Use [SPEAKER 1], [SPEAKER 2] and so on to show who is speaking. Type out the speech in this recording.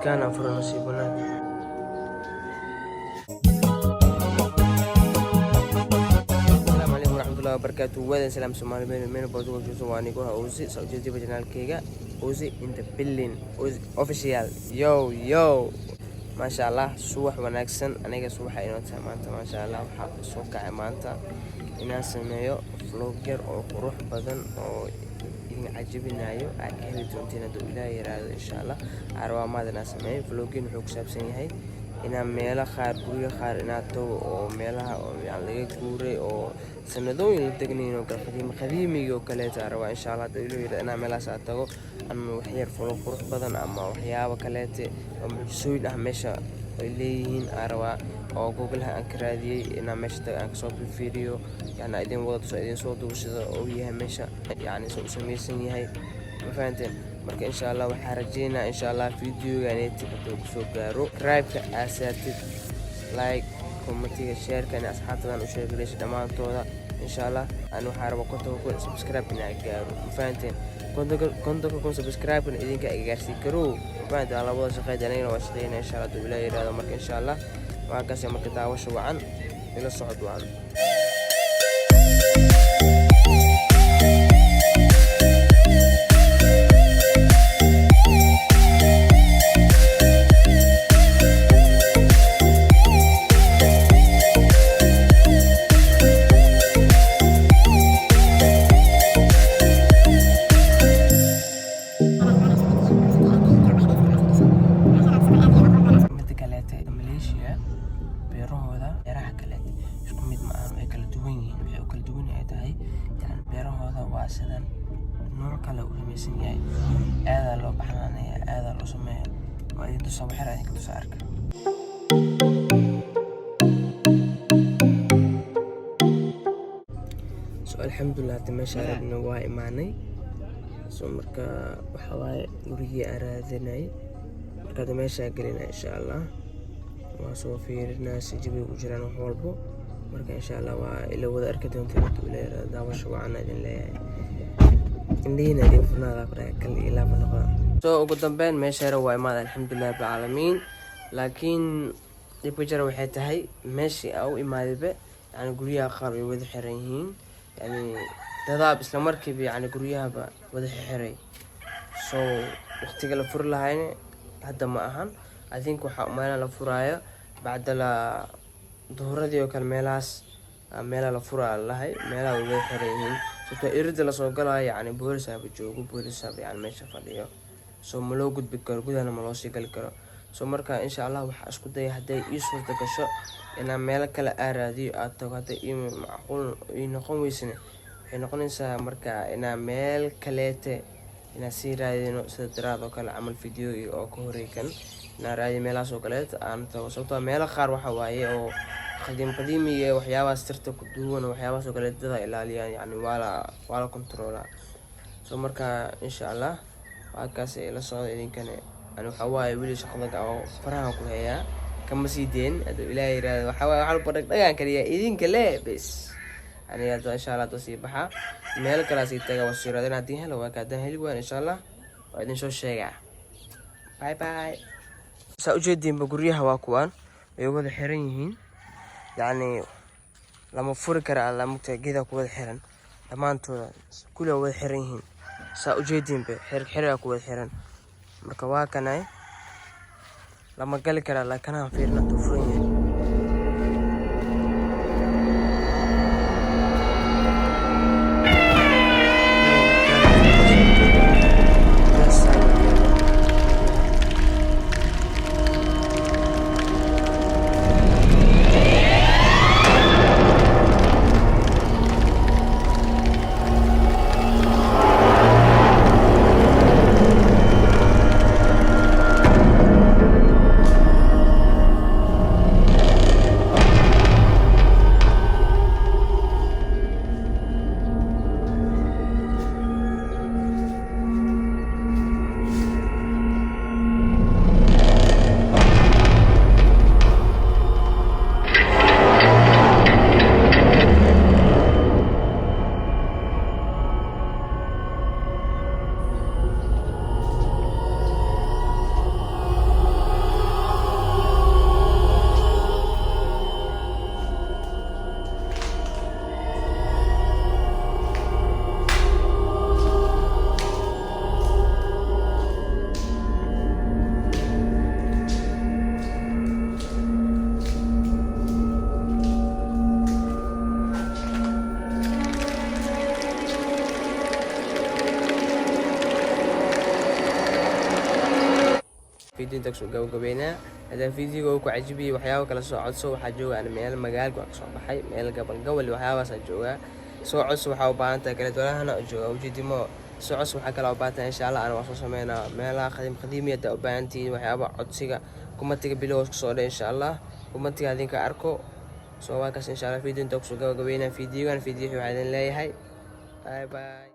[SPEAKER 1] Dukaan aan furo, nasiib wanaag. Asalaamu calaykum waraxmatullahi wabarakaatu. Waadan salaam Soomaali meel meel baad uga joogto. Waa anigu Ozi soo jeediba channelkayga Ozi in the building, Ozi official. Yo yo, maasha Allah, subax wanaagsan. Aniga subaxa inoo tahay maanta, maasha Allah. Waxaa soo kacay maanta inaan sameeyo vlog yar oo qurux badan oo idin cajabinayo, aad ka heli doontiin hadduu Ilaah yiraahdo, insha Allah. Arwaa maad inaan sameeyo vlogin. Wuxuu ku saabsan yahay inaan meelo qaar, guryo qaar inaad tago oo meelaha oo yani laga guuray oo sanadooyin la degnayn oo kale, qadiimi qadiimiga oo kaleeta aan rabaa, insha Allah, hadduu Ilaah yiraahdo, inaan meelahaas aad tago ama waxyar vlog qurux badan ama waxyaabo kaleete oo mucjisooyin ah meesha ay leeyihiin aan rabaa oo Googleha aan ka raadiyey inaan meesha tago, aan kasoo fiiriyo, yani idin wada tuso, idin soo duubo sida uu yahay meesha, yani sida uu samaysan yahay. Ma fahanteen? Marka insha Allah waxaa rajeynaa, insha Allah, videoganeeti hadduu kusoo gaaro, subscribe-ka aad saartid, like, commentiga, shareka, in asxaabtadan u sheegalaysa dhammaantooda. Insha Allah ani waxaa raba 50,000 subscribe inaa gaaro. Ma fahanteen? 50,000 subscribe-na idinka iga gaarsiin karo. Ma fahanteen? Waa labada shaqeyd, anigana waa shaqeynaya, insha Allah, hadduu Ilaah yiraahdo. Marka insha Allah waa kaasi. Marka daawasho wacan, ila socod wacan. Mida kaleete, Malaysia beerahooda beeraha kaleete isku mid ma ahan, way kala duwan yihiin. Waxay u kala duwan ay tahay, yani beerahooda waa sidan nooc kale u samaysan yahay. Aadaa loo baxnaanaya, aadaa loo sameeya. Waa idin tusaa waxyar, idinka tusa, arka. So alxamdulilah, hadda meesha rabna waa imaanay. So marka waxa waaye gurigii aan raadinay. Marka hadda meeshaa gelina, insha Allah, waa soo fiirinaa si jawiga u jiraan wax walbo. Marka insha Allah waa ila wada arki doontiin hadduu Ilaah yiraahdo. Daawasho wacan idin leeyahay, indhihiina idin furnaada, ku dhahay kal iyo laaba noqda. So ugu dambeyn meesha yara waa imaada, alxamdulilah rabbilcaalamiin. Laakiin dhibka jira waxay tahay meeshii aa u imaadayba, yani guryaha qaar way wada xiran yihiin, yani dadaab isla markiiba, yani guryahaba wada xiray. So waqtiga la furi lahayna hadda ma ahan. I think waxaa umeelaa la furaayo bacdala duhuradii oo kale, meelahaas meelaha la furaa lahay. Meelaha way wada xiran yihiin, sababtoo irida lasoo galaayo, yani boolisaaba joogo, boolisaaba yani meesha fadhiyo. So ma loo gudbi karo gudahana, ma loo sii gali karo. So marka insha Allah waxaa isku daya, hadday ii suurta gasho, inaan meelo kale aa raadiyo, aad tago. Hadday ii macquul ii noqon weysana, waxay noqonaysaa marka inaan meel kaleete inaan sii raadino, sida daraad oo kale camal, video oo ka horey kan inaan raadiyo, meelahaas oo kaleet aan tago. Sababtoo meelo qaar waxa waaye oo qadiim qadiimiga, waxyaabahaas tirta ku duwan, waxyaabahaas oo kale dada ilaaliyaan, yani waa la controlaa. So marka insha Allah waa kaas, la socda idinkana. Yani waxaa waaye weli shaqada oo farahan ku hayaa, kama sii deen hadduu Ilaah yiraahdo. Waxaa waaye wax walba dhagdhagaan kaliya idinka le bes. Aniga hadda insha Allah hadda sii baxaa, meel kalaa sii taga, waa sii raadin. Haddii helo waa ka, haddaan heli waan insha Allah waa idin soo sheegaa. Bye bye. Saa ujeediinba, guryaha waa kuwaan, way wada xiran yihiin, yacni lama furi kara. Alla mugta geedaa ku wada xiran dhammaantooda, kulli waa wada xiran yihiin. Saa ujeediinba, xir xirigaa ku wada xiran. Marka waa kanay, lama gali karaa, laakiin fiirna hadduu furan yahay. Video inta kusoo gabagabeynaa. Hadaa videoga uu ku cajibiyey, waxyaabo kala soo codso. Waxaa jooga ana meel magaalka, waa kasoo baxay meel gobol gobol iyo waxyaabahaasaa joogaa. Soo codso waxaa u baahan tahay kale dolahana jooga ujeedimo. Soo codso waxaa kale u baahan tahay, insha Allah ana waa soo sameynaa. Meelaha qadiim qadiimi hadaa u baahan tihiin, waxyaaba codsiga comment-iga bilows kusoo dhe, insha Allah comment-iga adinka arko. Soo waa kaas, insha Allah video inta kusoo gabagabeynaa. Videogan video waxaa idin leeyahay bye bye.